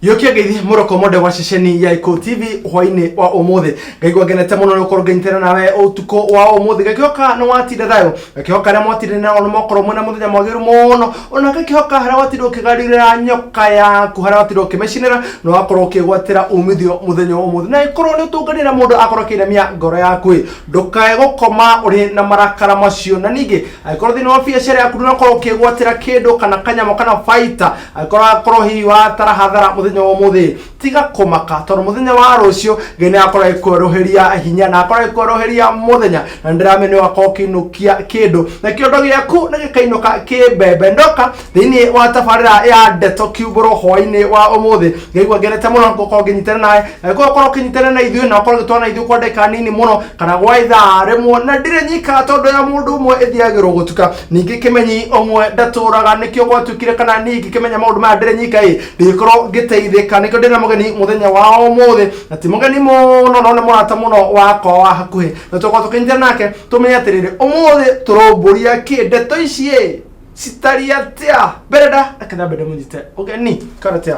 Yokia ngeithi mũroko monde wa ceceni ya Iko TV hwainĩ wa ũmũthĩ. Ngaigua ngenete mũno nĩ gũkorwo ngĩnyitana nawe ũtukũ wa ũmũthĩ. Ngakĩhoka nĩ watinda thayũ, ngakĩhoka arĩa mwatinda nao nĩ mwakorwo mwĩna mũthenya mwagĩrĩru mũno. Ona ngakĩhoka harĩa watinda ũkĩgarũrĩra nyoka yaku, harĩa watinda ũkĩmĩcinĩra, nĩ wakorwo ũkĩgwatĩra umithio mũthenya wa ũmũthĩ. Na ĩkorwo nĩ ũtũnganĩra na mũndũ akorwo akĩinamia ngoro yaku ĩ, ndũkae gũkoma ũrĩ na marakara macio. Na ningĩ angĩkorwo thĩinĩ wa biacara yaku ndũnakorwo ũkĩgwatĩra kĩndũ kana kanyamũ kana baita, angĩkorwo akorwo hihi watara hathara mũthenya wa ũmũthĩ, tiga kũmaka tondũ mũthenya wa rũciũ Ngai nĩ akorwo agĩkwerũhĩria hinya na akorwo agĩkwerũhĩria mũthenya, na nĩndĩramenya nĩ ũgakorwo ũkĩinũkia kĩndũ na kĩondo gĩaku nĩ gĩkainũka kĩmbembe. Ndoka thĩinĩ wa tabarĩra ya Ndeto Kiumbũro hwainĩ wa ũmũthĩ, ngaigua ngenete mũno gũkorwo ngĩnyitana nawe, angĩkorwo ũkorwo ũkĩnyitana na ithuĩ na ũkorwo ũgĩtwana ithuĩ kwa ndagĩka nini mũno kana gwa ithaa rĩmwe, na ndirĩ nyika tondũ ya mũndũ ũmwe ĩthiagĩrwo gũtuka. Ningĩ kĩmenyi ũmwe ndatũraga, nĩkĩo gwatuĩkire kana niĩ ngĩkĩmenya maũndũ maya ndĩrĩ nyika ĩ ndingĩkorwo ngĩteithĩka. Nĩkĩo ndĩna mũgeni mũthenya wa ũmũthĩ, na ti mũgeni mũno no nĩ mũrata mũno wakwa wa hakuhĩ, na tũkorwo tũkĩnyitana nake tũmenye atĩrĩrĩ, ũmũthĩ tũrũmbũria kĩ, ndeto ici ĩ citariĩ atĩa. Mbere nda reke ndambe ndĩmũnyite ũgeni kana atĩa?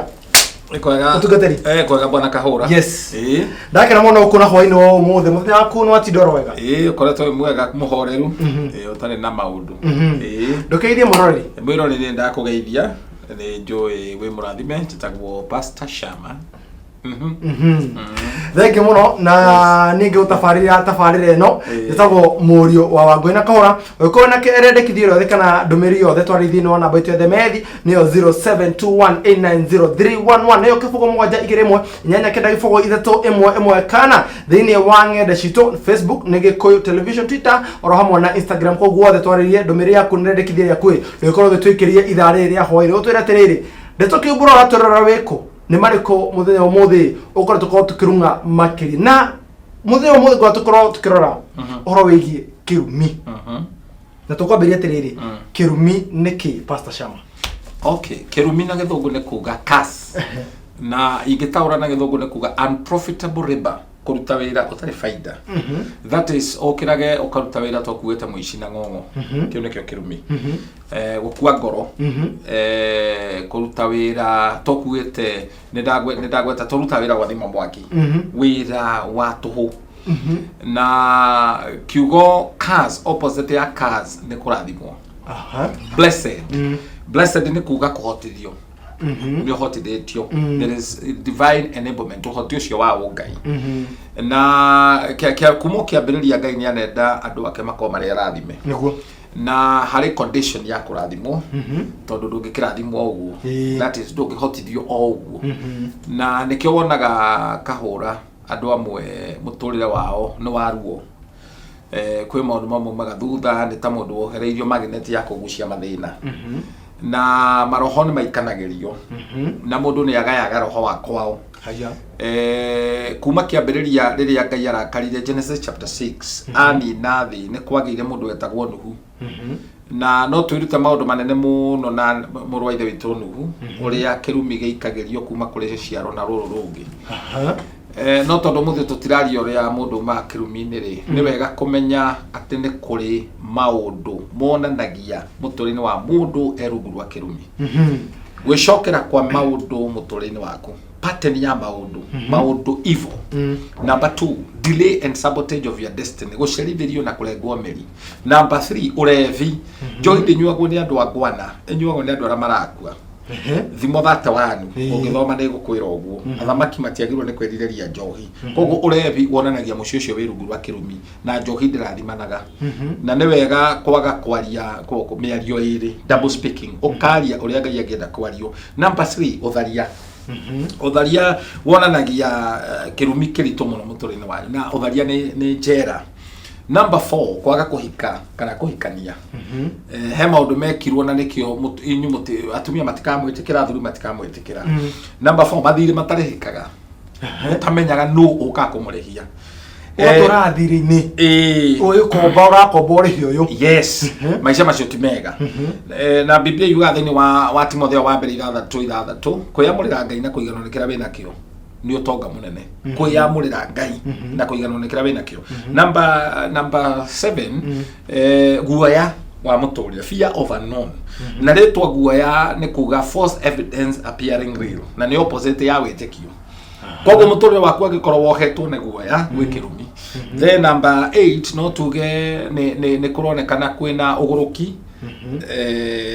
Nĩ kwega. Ũtungatĩri. Eh, kwega bwana Kahũra. Yes. Ĩĩ. Ndakena mũno gũkuona hwainĩ wa ũmũthĩ, mũthenya waku nĩ watinda oro wega? Ĩĩ, ũkoretwo wĩ mwega mũhoreru. Ĩĩ, ũtarĩ na maũndũ. Ĩĩ. Ndũkeithie mũroreri. Mwĩroreri nĩ ndakũgeithia. Nĩ njũĩ wĩ mũrathime, njĩtagwo Pastor Shama. Thengi mũno na niĩ ngĩgũtabarĩra tabarĩra ĩno Ĩĩ. njĩtagwo mũriũ wa Wangũi na Kahũra. Ũngĩkorwo na kĩrendekithio yothe kana ndũmĩrĩri yothe twarĩ thĩinĩ wa namba itũ ya themethi nĩyo 0721890311, nĩyo 0721890311, kana thĩinĩ wa ng'enda citũ Facebook nĩ Gĩkũyũ Television, Twitter oro hamwe na Instagram. Koguo wothe twarĩrie ndũmĩrĩri yaku na rĩendekithia rĩaku ĩ ndũgĩkorwo ũgĩtũikĩria ithaa rĩrĩ rĩa hwaĩ-inĩ. Ũtwĩre atĩrĩrĩ, ndeto kĩumbũro ũratũrora wĩkũ, nĩ marĩkũ mũthenya ũmũthĩ ũkorwo tũkorwo tũkĩrung'a makĩria, na mũthenya ũmũthĩ ngorwo tũkorwo tũkĩrora ũhoro wĩgiĩ kĩrumi, na tũkwambĩrĩria atĩrĩrĩ, kĩrumi nĩ kĩ, Pastor Shama? Okay, kĩrumi na gĩthũngũ nĩ kuga curse. Na ingĩtaũra na gĩthũngũ nĩ kuga unprofitable labor, kũruta wĩra ũtarĩ baida. That is, ũkĩrage ũkaruta wĩra tokuĩte mũici na ng'ong'o. Kĩu nĩkĩo kĩrumi. Gũkua ngoro. Kũruta wĩra tokuĩte nĩ ndagweta tũruta wĩra gwa thima mwaki. Wĩra wa tũhũ. Na kiugo curse, opposite ya curse nĩ kũrathimwo. Blessed. Blessed nĩ kuga kũhotithio. Nĩ ũhotithĩtio. There is divine enablement, ũhoti ũcio wa ũngai. Na kuma kĩambĩrĩria Ngai nĩ anenda andũ ake makorwo marĩ arathime. Nĩguo. Na harĩ condition ya kũrathimwo, tondũ ndũngĩkĩrathimwo o ũguo. That is, ndũngĩhotithio o ũguo. Na nĩkĩo wonaga Kahũra andũ amwe mũtũrĩre wao nĩ wa ruo. Kwĩ maũndũ mamwe maumaga thutha, nĩ ta mũndũ wohereirio magnet ya kũgucia mathĩna. Na maroho nĩ maikanagĩrio. Na mũndũ nĩ agayaga roho wa kwao. Haya. Kuma kĩambĩrĩria rĩrĩa Ngai arakarire Genesis chapter 6, anina thĩ, nĩ kwagĩire mũndũ wetagwo Nuhu. Na no twĩrute maũndũ manene mũno na mũrũ wa ithe witũ Nuhu, ũrĩa kĩrumi gĩikagĩrio kuma kũrĩ rũciaro na rũrũ rũngĩ. No tondũ mũthĩ tũtiraria ũrĩa mũndũ umaga kĩrumi-inĩ rĩ, nĩ wega kũmenya atĩ nĩ kũrĩ maũndũ monanagia mũtũrĩre-inĩ wa mũndũ e rungu rwa kĩrumi. Gwĩcokera kwa maũndũ mũtũrĩre-inĩ waku, pattern ya maũndũ, maũndũ evil. Number 2, delay and sabotage of your destiny, gũcerithĩrio na kũrengwo mĩri. Number 3, ũrevi. Njohi ndĩnyuagwo nĩ andũ a ngwana, ĩnyuagwo nĩ andũ arĩa marakua. Thimo 31, ũngĩthoma nĩ ĩgũkwĩra ũguo. Athamaki matiagĩrĩirwo nĩ kwĩrirĩria njohi. Koguo ũrevi wonanagia mũciĩ ũcio wĩ rungu rwa kĩrumi, na njohi ndĩrathimanaga. Na nĩ wega kwaga kwaria mĩario ĩrĩ, double speaking, ũkaria ũrĩa Ngai angĩenda kwario. Number 3, ũtharia. Ũtharia wonanagia kĩrumi kĩritũ mũno mũtũrĩre-inĩ wanyu, na ũtharia nĩ njera. Number 4, kwaga kũhika kana kũhikania. He maũndũ mekirwo na nĩkĩo inyuĩ atumia matikamwĩtĩkĩra, athuri matikamwĩtĩkĩra. Number 4, mathirĩ matarĩhĩkaga. Ũtamenyaga nũ ũkaga kũmũrĩhia. Ũgatũra thirĩ-inĩ. Ũyũ komba ũrakomba ũrĩhi ũyũ. Yes. Maica macio ti mega. Na Biblia yugaga thĩinĩ wa Timotheo wa mbere 6:6, kwĩyamũrĩra Ngai na kũiganwo nĩ kĩrĩa wĩnakĩo nĩ ũtonga mũnene. Kwĩyamũrĩra Ngai na kũiganwo nĩ kĩrĩa wĩnakĩo. Number 7, guoya. Wa mũtũrĩre, fear of unknown. Na rĩtwa guoya nĩ kuga false evidence appearing real, na nĩ opposite ya wĩtĩkio. Koguo mũtũrĩre waku angĩkorwo wohetwo nĩ guoya, gwĩ kĩrumi. Then number 8, no tuge nĩ kũronekana kwĩna ũgũrũki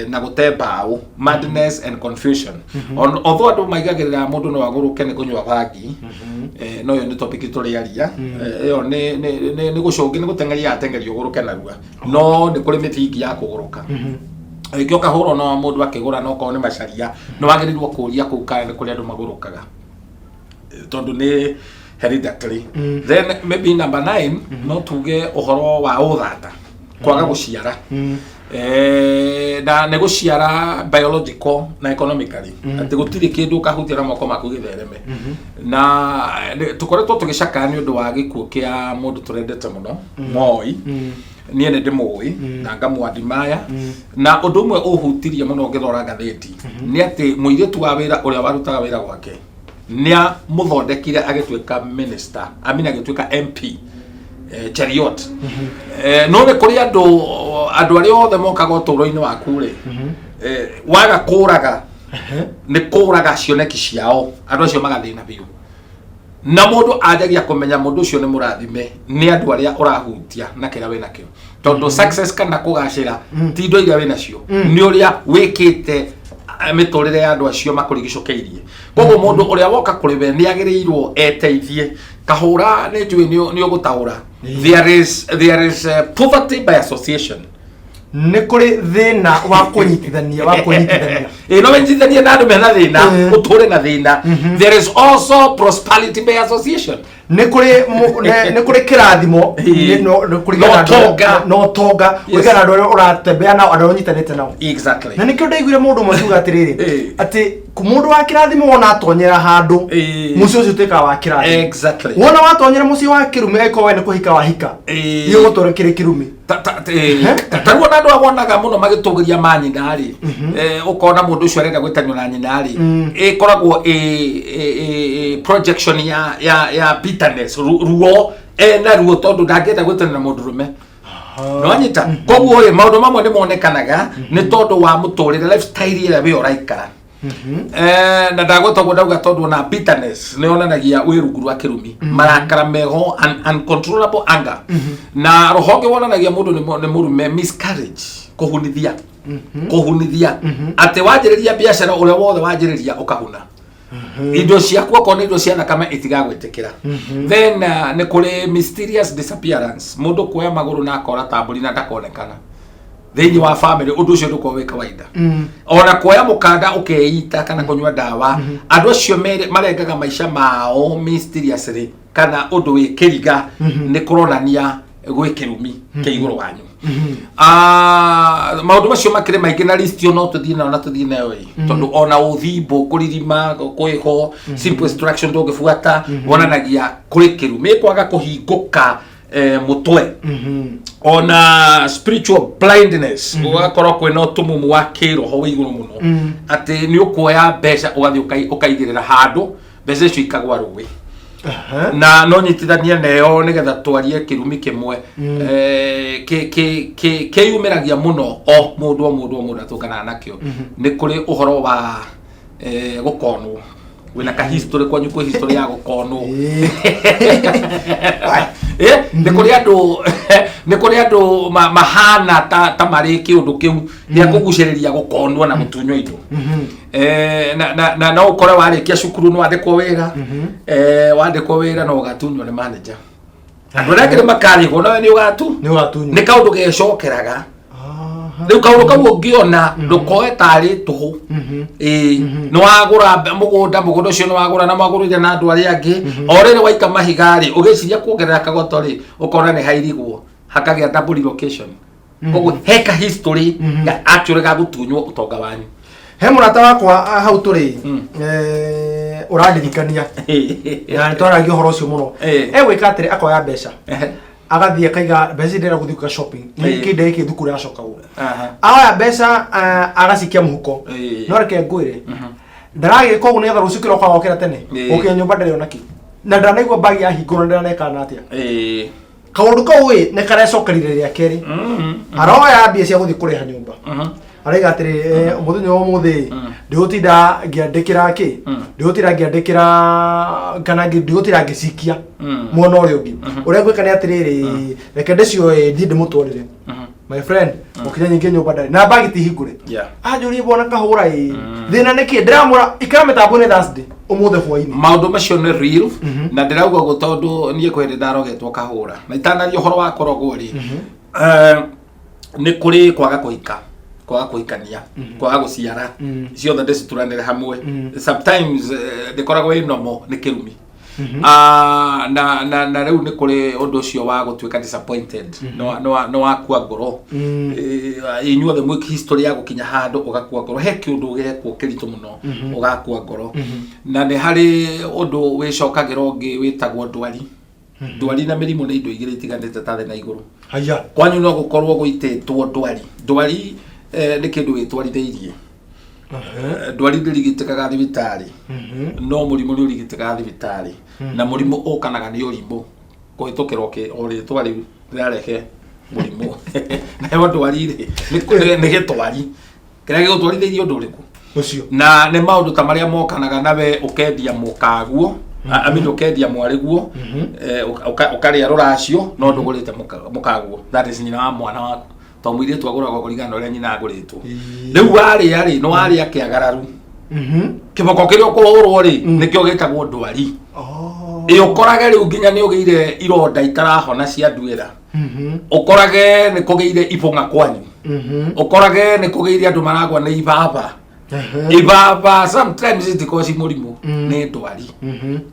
na gũte mbaũ, madness and confusion. Although andũ maigagĩrĩra mũndũ no agũrũke nĩ kũnyua bangi, no ĩyo nĩ topic tũrĩaria. Ĩyo nĩ gũcũngi, nĩ gũteng'eria ateng'eria ũgũrũke narua, no nĩ kũrĩ mĩthingi ya kũgũrũka. Rĩngĩ ũkahũrwo no mũndũ akĩgũra, no korwo nĩ macaria, nĩ wagĩrĩirwo kũũria kũu kana nĩ kũrĩ andũ magũrũkaga, tondũ nĩ hereditary. Then maybe number 9, no tuge ũhoro wa ũthata, kwaga gũciara. Na nĩ gũciara biological na economically, atĩ gũtirĩ kĩndũ ũkahutia na moko maku gĩthereme. Na tũkoretwo tũgĩcakaya nĩ ũndũ wa gĩkuũ kĩa mũndũ tũrendete mũno, Moi. Niĩ nĩ ndĩmũĩ na ngamwandimaya, na ũndũ ũmwe ũhutirie mũno ngĩthora ngathĩti nĩ atĩ mũirĩtu wa wĩra ũrĩa warutaga wĩra gwake nĩ amũthondekire agĩtuĩka minister, I mean, agĩtuĩka MP, Cheriot. No nĩ kũrĩ andũ arĩa othe mokaga ũtũũro-inĩ waku rĩ, waga kũraga nĩ kũraga cioneki ciao, andũ acio magathĩna biũ. Na mũndũ anjagia kũmenya mũndũ ũcio nĩ mũrathime nĩ andũ arĩa ũrahutia na kĩrĩa wĩ nakĩo, tondũ success kana kũgacĩra ti indo iria wĩ nacio, nĩ ũrĩa wĩkĩte mĩtũrĩre ya andũ acio makũrigicũkĩirie. Koguo mũndũ ũrĩa woka kũrĩ we nĩ agĩrĩirwo eteithie. Kahũra, nĩ njũĩ nĩ ũgũtaũra, there is poverty by association. Nĩ kũrĩ thĩna wa kũnyitithania. Ĩ, no wĩnyitithanie na andũ mena thĩna, ũtũre na thĩna. There is also prosperity by association. Nĩ kũrĩ kĩrathimo nĩ kũringana Na ũtonga. Na ũtonga kũringana na andũ arĩa ũratembea nao, andũ arĩa ũnyitanĩte nao. Na nĩkĩo ndaiguire mũndũ ũmwe akiuga atĩrĩrĩ, atĩ mũndũ wa kĩrathimo wona atonyera handũ, mũciĩ ũcio ũtuĩkaga wa kĩrathimo. Wona watonyera mũciĩ wa kĩrumi, angĩkorwo we nĩ kũhika wahika, gĩgũtũra kĩrĩ kĩrumi. Ta rĩu ona andũ awonaga mũno magĩtũgĩria manyina rĩ, ũkona mũndũ ũcio arenda gwĩtanio na nyina rĩ, ĩkoragwo ĩ projection ya bitterness, ruo ena ruo, tondũ ndangĩenda gwĩtanio na mũndũrũme. Nĩwanyita? Koguo rĩ, maũndũ mamwe nĩ monekanaga nĩ tondũ wa mũtũrĩre, lifestyle ĩrĩa we ũraikara. Na ndagweta ũguo ndauga tondũ ona bitterness nĩ yonanagia wĩ rungu rwa kĩrumi, marakara meho, uncontrollable anger. Na rũhonge wonanagia mũndũ nĩ mũrume, miscarriage, kũhunithia, atĩ wanjĩrĩria biacara, ũrĩa wothe wanjĩrĩria ũkahuna indo ciaku, okorwo nĩ indo cia thakame itigagwĩtĩkĩra. Then nĩ kũrĩ mysterious disappearance, mũndũ kuoya magũrũ na akora tambũri na ndakonekana thĩinĩ wa family. Ũndũ ũcio ndũkorwo wĩ kawaida. Ona kuoya mũkanda ũkeita kana kũnyua ndawa, andũ acio marengaga maica mao mysteriously kana ũndũ wĩ kĩriga, nĩ kũronania gwĩ kĩrumi kĩ igũrũ wanyu. Maũndũ macio makĩrĩ maingĩ na list ĩyo no tũthiĩ nayo na tũthiĩ nayo ĩ, tondũ ona ũthimbo, kũririma kwĩho, simple instruction ndũngĩbuata, wonanagia kũrĩ kĩrumi, kwaga kũhingũka mũtwe, ona spiritual blindness, ũgakorwo kwĩna ũtumumu wa kĩroho wĩ igũrũ mũno, atĩ nĩ ũkuoya mbeca ũgathiĩ ũkaigĩrĩra handũ, mbeca icio ikagwa rũĩ. Na no nyitithanie nayo nĩgetha twarie kĩrumi kĩmwe kĩyumĩragia mũno, o mũndũ o mũndũ o mũndũ atũnganaga nakĩo. Nĩ kũrĩ ũhoro wa gũkonwo, wĩna ka history kwanyu, kwĩ history ya gũkonwo. Nĩ kũrĩ andũ mahana ta marĩ kĩũndũ kĩu gĩa kũgucĩrĩria gũkonwo na gũtunywo indo. Na no ũkore warĩkia cukuru nĩ wandĩkwo wĩra, wandĩkwo wĩra no ũgatunywo nĩ manager, andũ arĩa angĩ nĩ makarĩhwo nawe nĩ ũgatu Nĩ ũgatunywo. Nĩ kaũndũ gecokeraga. Rĩu kaũndũ kau ũngĩona ndũkoe tarĩ tũhũ. Ĩĩ, nĩ wagũra mũgũnda ũcio, nĩ wagũra na mwagũrire na andũ arĩa angĩ, o rĩrĩ waika mahiga rĩ, ũgĩciria kuongerera kagoto rĩ, ũkona nĩ hairigwo hakagĩa double relocation. Koguo heka history ya actually ga gũtunywo ũtonga wanyu. He mũrata wakwa hau tũrĩ ũrandirikania na nĩ twaragia ũhoro ũcio mũno. Egwĩka atĩrĩ, akoya mbeca, agathiĩ akaiga mbeca ici, ndĩrenda gũthiĩ gwĩka shopping, kĩndĩ gĩkĩ thukuru yacoka ũguo. Aoya mbeca agacikia mũhuko. No reke ngwĩre, ndaragĩka ũguo nĩgetha rũciũ kĩroko agokĩra tene, gũkinya nyũmba ndarĩ ona kĩ, na ndanaigua mbagi yahingũrwo, ndaneka na atĩa. Kaũndũ kau ĩ nĩ karecokerire rĩa kerĩ. Aroya mbia cia gũthiĩ kũrĩha nyũmba. Araiga atĩrĩ, mũthenya wa ũmũthĩ ndigũtinda ngĩandĩkĩra kĩ, ndigũtinda ngĩandĩkĩra kana ndigũtinda ngĩcikia mwena ũrĩa ũngĩ. Ũrĩa ngwĩka nĩ atĩrĩrĩ, reke ndĩcioe thiĩ ndĩmũtwarĩre. My friend, ũkinya nyingĩ nyũmba ndarĩ na mbagi ti hingũre. Anjũrie bwana kahũra ĩ thĩna nĩ kĩ, ndĩramwĩra ikara mĩtambo-inĩ Thursday ũmũthĩ hwainĩ. Maũndũ macio nĩ real, na ndĩrauga ũguo tondũ niĩ kwĩ hĩndĩ ndarogetwo kahũra na itanaria ũhoro wa kũrogwo rĩ, nĩ kũrĩ kwaga kũhika, kwaga kũhikania, kwaga gũciara, ciothe ndĩcituranĩre hamwe. Sometimes ndĩkoragwo ĩ nomo nĩ kĩrumi. Ah, na rĩu nĩ kũrĩ ũndũ ũcio wa gũtuĩka disappointed, nĩ wakua ngoro. Inyuothe mwĩ history ya gũkinya handũ ũgakua ngoro, he kĩũndũ ũgekwo kĩritũ mũno ũgakua ngoro. Na nĩ harĩ ũndũ wĩcokagĩra ũngĩ wĩtagwo ndwari. Ndwari na mĩrimũ nĩ indo igĩrĩ itiganĩte ta thĩ na igũrũ. Haya. Kwanyu no gũkorwo gũitĩtwo ndwari. Ndwari nĩ kĩndũ wĩtwarithĩirie. Ndwari ndĩrigitĩkaga thibitarĩ, no mũrimũ nĩ ũrigitĩkaga thibitarĩ, na mũrimũ ũkanaga nĩ ũrimũ kũhĩtũkĩra o rĩtwa rĩu rĩrarehe mũrimũ. Nayo ndwari rĩ, nĩ gĩtwari kĩrĩa gĩgũtwarithĩirie ũndũ ũrĩkũ ũcio. Na nĩ maũndũ ta marĩa mokanaga nawe ũkendia mũkaguo, I mean ũkendia mwarĩguo, ũkarĩa rũracio no ndũgũrĩte mũkaguo, that is nyina wa mwana waku, tondũ mũirĩtu agũragwo kũringana na ũrĩa nyina agũrĩtwo. Rĩu warĩa rĩ, nĩ warĩa kĩagararu. Kĩboko kĩrĩa ũkũhũrwo rĩ, nĩkĩo gĩtagwo ndwari. Ĩ ũkorage rĩu nginya nĩ ũgĩire ironda itarahona cia nduĩra, ũkorage nĩ kũgĩire ibũng'a kwanyu, ũkorage nĩ kũgĩire andũ maragwa nĩ ibaba. Ibaba sometimes itikoragwo ci mũrimũ, nĩ ndwari.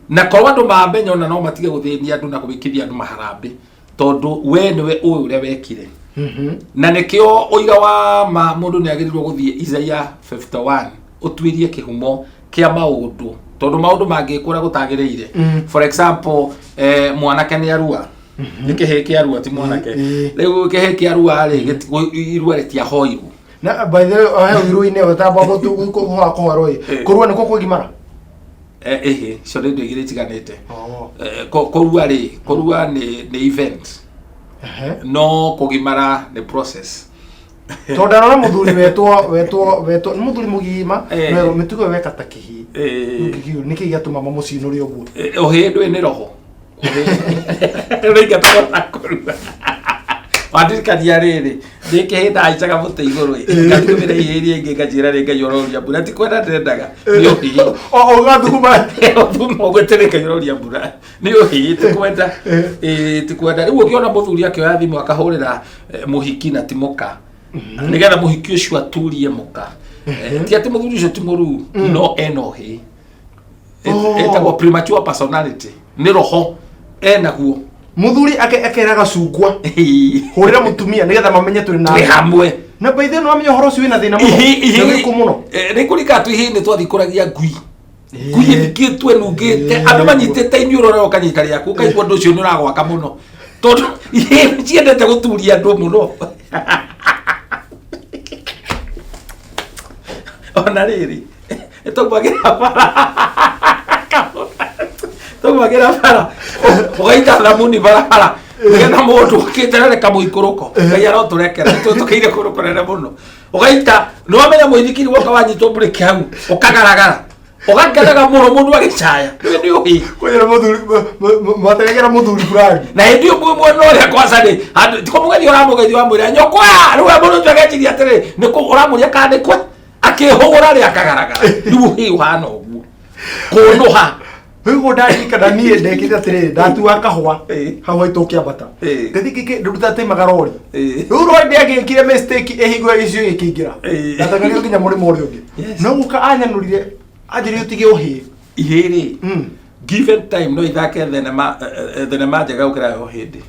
Na korwo andũ mamenya ona no matige gũthĩnia andũ na kũbĩkithia andũ maharambĩ, tondũ we nĩwe ũĩ ũrĩa wekire. Na nĩkĩo ũira wa ma mũndũ nĩ agĩrĩirwo gũthiĩ Isaiah 51 ũtuĩrie kĩhumo kĩa maũndũ, tondũ maũndũ mangĩkwo ũrĩa gũtagĩrĩire. For example, mwanake nĩ arua, nĩ kĩhĩ kĩa rua, ti mwanake. Rĩu kĩhĩ kĩa rua rĩ, irua rĩtiahoirwo. Na by the way, he ũiru-inĩ ũtamba kũhoa kũhorwo ĩ, kũrua nĩkuo kwĩgimara. Ĩhĩ, icio nĩ indo igĩrĩ itiganĩte. Kũrua rĩ, kũrua nĩ event, no kũgimara nĩ process. Tondũ ndarora mũthuri wetwo nĩ mũthuri mũgima, no mĩtugo ĩyo weka ta kĩhĩ. Nĩkĩ gĩatũma mamũcinũre ũguo? Ũhĩ ndũĩ nĩ roho ũrĩingatagwo na kũrua. Wandirikania rĩrĩ, ndĩ kĩhĩ ndahaicaga mũtĩ igũrũ ĩ, ngathugumĩra ihĩ iria ingĩ, ngacĩra rĩ Ngai ũroria mbura, ti kwenda ndendaga, nĩ ũhĩ. O ũgathuguma. Ũthuma ũgwĩtĩrĩ Ngai ũroria mbura nĩ ũhĩ, ti kwenda. Ĩ, ti kwenda. Rĩu ũngĩona mũthuri akĩoya thimũ akahũrĩra mũhiki na ti mũka, nĩgetha mũhiki ũcio aturie mũka, ti atĩ mũthuri ũcio ti mũruu, no ena ũhĩ. Ĩtagwo premature personality, nĩ roho enaguo. Mũthuri akera gacungwa hũrĩra mũtumia nĩgetha mamenye tũrĩ na twĩ hamwe. Na by the way, nĩwamenya ũhoro ũcio wĩna thĩna mũno na wĩkũ mũno. Nĩ kũrika tu ihĩ nĩ twathikũragia ngui, ngui ĩthikĩtwo ĩnungĩte, andũ manyitĩte iniũrũ ũrĩa ũkanyita rĩaku, ũkaigua ũndũ ũcio nĩ ũragwaka mũno, tondũ ihĩ ciendete gũturia andũ mũno. Ona rĩrĩ twaumagĩra bara, twaumagĩra bara ũgaita thamuni barabara nĩgetha mũndũ ũkĩte na kamũikũrũko. Ngai arotũrekera, tũkĩire kũndũ kũnene mũno, ũgaita nĩ wamenya mũithikiri woka wanyitwo mburĩki hau ũkagaragara, ũgakenaga mũno mũndũ agĩcaya nĩ ũhĩ. Kwĩra mũthuri mwategagĩra mũthuri fulani. Na hĩndĩ ĩyo mwĩ mwena ũrĩa kwaca rĩ, handũ ti kũmũgeithia ũramũgeithia, wamwĩra nyũkwa. Rĩu we mũndũ ũcio ageciria atĩrĩ, nĩ ũramũria kana nĩ kwe akĩhũgũra rĩ akagaragara. Rĩu ũhĩ ũhana ũguo kũnũha. Rĩu ndarikana niĩ ndekire atĩrĩrĩ, ndatua kahũa hau haitũ ũkĩambata, ngathi ngĩruta taimaga rori. Rĩu rori ndĩagĩkire mistake ĩhingũre gĩcigo gĩkĩingĩra. Ndateng'erire nginya mũrĩmo ũrĩa ũngĩ. No guka anyanũrire anjĩrire ũtige ũhĩ. Ihĩ rĩ, given time no ithake thenema, thenema njega gũkĩra yo hĩndĩ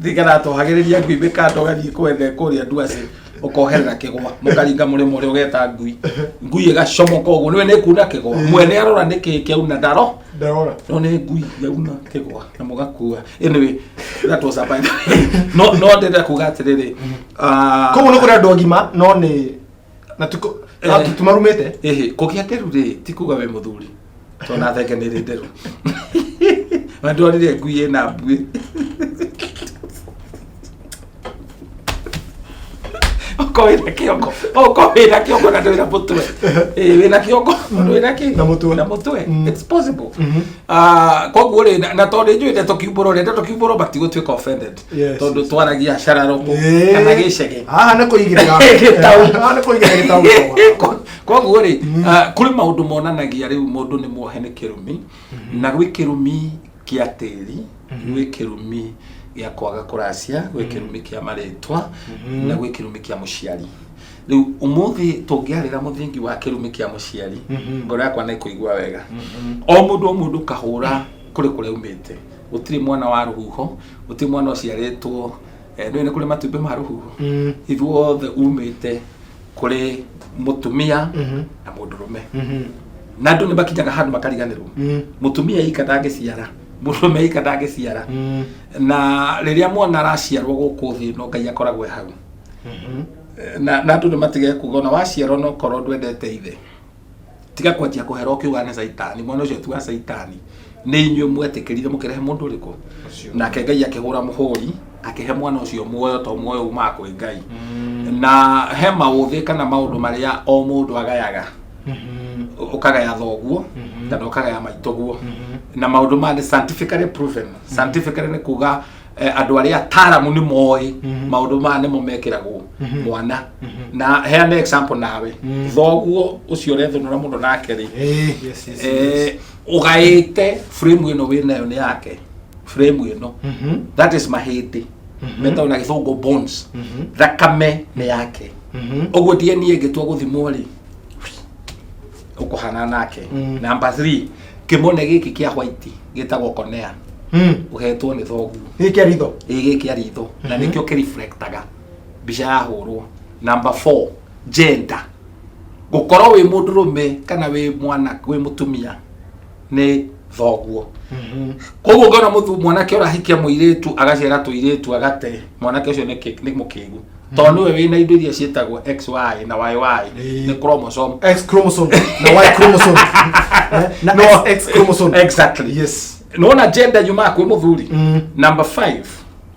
thigara twohagĩrĩria ngui mĩkanda, ũgathiĩ kwethe kũrĩa ndwacĩ, ũkoherera kĩgwa, mũkaringa mũrĩmo ũrĩa, ũgeta ngui, ngui ĩgacomoka ũguo nĩwe nĩ kuna kĩgwa. Mwene arora nĩkĩ kĩauna, ndaro Ndarora. No nĩ ngui yauna kĩgwa na mũgakua. Anyway, that was a by the way. No ndĩrenda kuga atĩrĩrĩ, Koguo nĩ kũrĩ andũ agima no nĩ na tuko tumarumĩte. Ĩhĩ, kũgĩa nderu rĩ ti kuga wĩ mũthuri, tondũ na thenge nĩ ĩrĩ nderu. Na ndorire ngui ĩna mbuĩ. Okorwo wĩna kĩongo, okorwo wĩna kĩongo na ndũrĩ na mũtwe. Ĩĩ wĩna kĩongo, ndũrĩ na kĩ? Na mũtwe. Na mũtwe. It's possible. Ah, Koguo rĩ, na tondũ njũĩ ndeto kiumbũro rĩ, ndeto kiumbũro matigũtuĩka offended. Yes. Tondũ twaragia cararũkũ kana gĩcege. Haha nĩ kũigĩrĩra. Gĩtau. Haha nĩ kũigĩrĩra gĩtau. Koguo rĩ, kũrĩ maũndũ monanagia rĩu mũndũ nĩ muohe nĩ kĩrumi, na gwĩ kĩrumi kĩa tĩri, gwĩ kĩrumi gĩa kwaga kũracia, gwĩ kĩrumi kĩa marĩtwa, na gwĩ kĩrumi kĩa mũciari. Rĩu ũmũthĩ tũngĩarĩra mũthingi wa kĩrumi kĩa mũciari, ngoro yakwa nĩ ĩkũigua wega. O mũndũ o mũndũ kahũra kũrĩ kũrĩa umĩte. Gũtirĩ mwana wa rũhuho, gũtirĩ mwana ũciarĩtwo, nĩũĩ nĩ kũrĩ matumbĩ ma rũhuho. Ithuothe umĩte kũrĩ mũtumia na mũndũrũme. Na andũ nĩ makinyaga handũ makariganĩrwo. Mũtumia ika ndangĩciara, mũndũrũme ika ndangĩciara. Na rĩrĩa mwana araciarwo gũkũ thĩ ĩno Ngai akoragwo e hau. Na andũ nĩ matige kuga ona waciarwo no korwo ndwendete ithe. Tiga kwanjia kũhera ũkiuga nĩ caitani, mwana ũcio ti wa caitani. Nĩ inyuĩ mwetĩkĩrire mũkĩrehe mũndũ ũrĩkũ? Nake Ngai akĩhũra mũhũri, akĩhe mwana ũcio muoyo to muoyo umaga kwĩ Ngai. Na he maũthĩ kana maũndũ marĩa o mũndũ agayaga. Ũkagaya thoguo kana ũkagaya maitũguo. Na maũndũ maya nĩ scientifically proven. Scientifically nĩ kuga andũ arĩa ataaramu nĩ moĩ maũndũ maya nĩmo mekĩragwo mwana. Na heane example nawe. Thoguo ũcio ũrethũnũra mũno nake rĩ, Yes, yes, yes. Ũgaĩte frame ĩno wĩnayo nĩ yake. Frame ĩno. That is mahĩndĩ. Metagwo na gĩthũngũ bones. Thakame nĩ yake. Ũguo DNA ĩngĩtua gũthimwo rĩ, ũkũhana nake. Number 3, kĩmone gĩkĩ kĩa white gĩtagwo cornea. Ũhetwo nĩ thoguo. Gĩkĩ kĩa ritho. Ĩĩ gĩkĩ kĩa ritho. Na nĩkĩo kĩreflectaga mbica yahũrwo. Number 4, gender. Gũkorwo wĩ mũndũrũme kana wĩ mwana wĩ mũtumia nĩ thoguo. Koguo ũngĩona mwanake ũrahikia mũirĩtu agaciara tũirĩtu agate, mwanake ũcio nĩ mũkĩgu. Tondũ nĩwe wĩna indo iria ciĩtagwo XY na YY, nĩ chromosome. X chromosome na Y chromosome. Na No. XX chromosome. Exactly. Yes. Nĩwona gender yumaga kwĩ mũthuri. Number 5,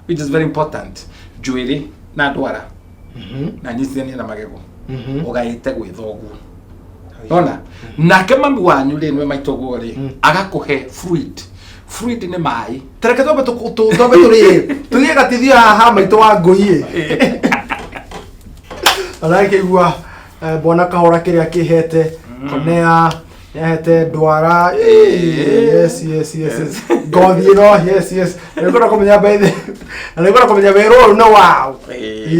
which is very important, njuĩrĩ na ndwara na nyitithania na magego. Ũgaĩte gwĩ thoguo. Ona nake mami wanyu rĩ, nĩwe maitũguo rĩ, agakũhe fluid. Fluid nĩ maĩ. Tareke twambe twambe tũrĩe. Tũgĩe gatithio haha maitũ wa ngũi ĩ. Arakĩigua bwana kahora kĩrĩa kĩhete konea nĩahete ndwara. Yes, yes, yes, yes. Ngothi ĩno, yes, yes. Nĩngwenda kũmenya by na nĩngwenda kũmenya wĩra ũyũ nĩ waũ.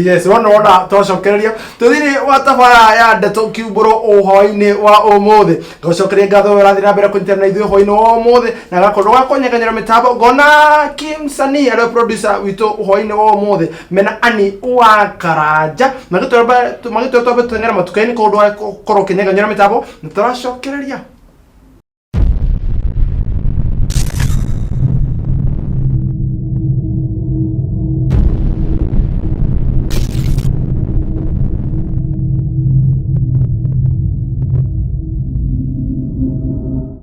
Yes, wona wona twacokereria tũthire wa tabara ya ndeto kiumbũro ũhoro-inĩ wa ũmũthĩ. Ngũcokeria ngatho ũrathiĩ na mbere kũnyitana na ithuĩ hwainĩ wa ũmũthĩ na gakorwo gakũnyeganyera mĩtambo ngona Kim Sani arĩ producer witũ hwainĩ wa ũmũthĩ mena Ani wa Karanja magĩtwĩra twambe tũteng'ere matuka-inĩ koguo ndũgakorwo ũkĩnyeganyera mĩtambo nĩ tũracokereria.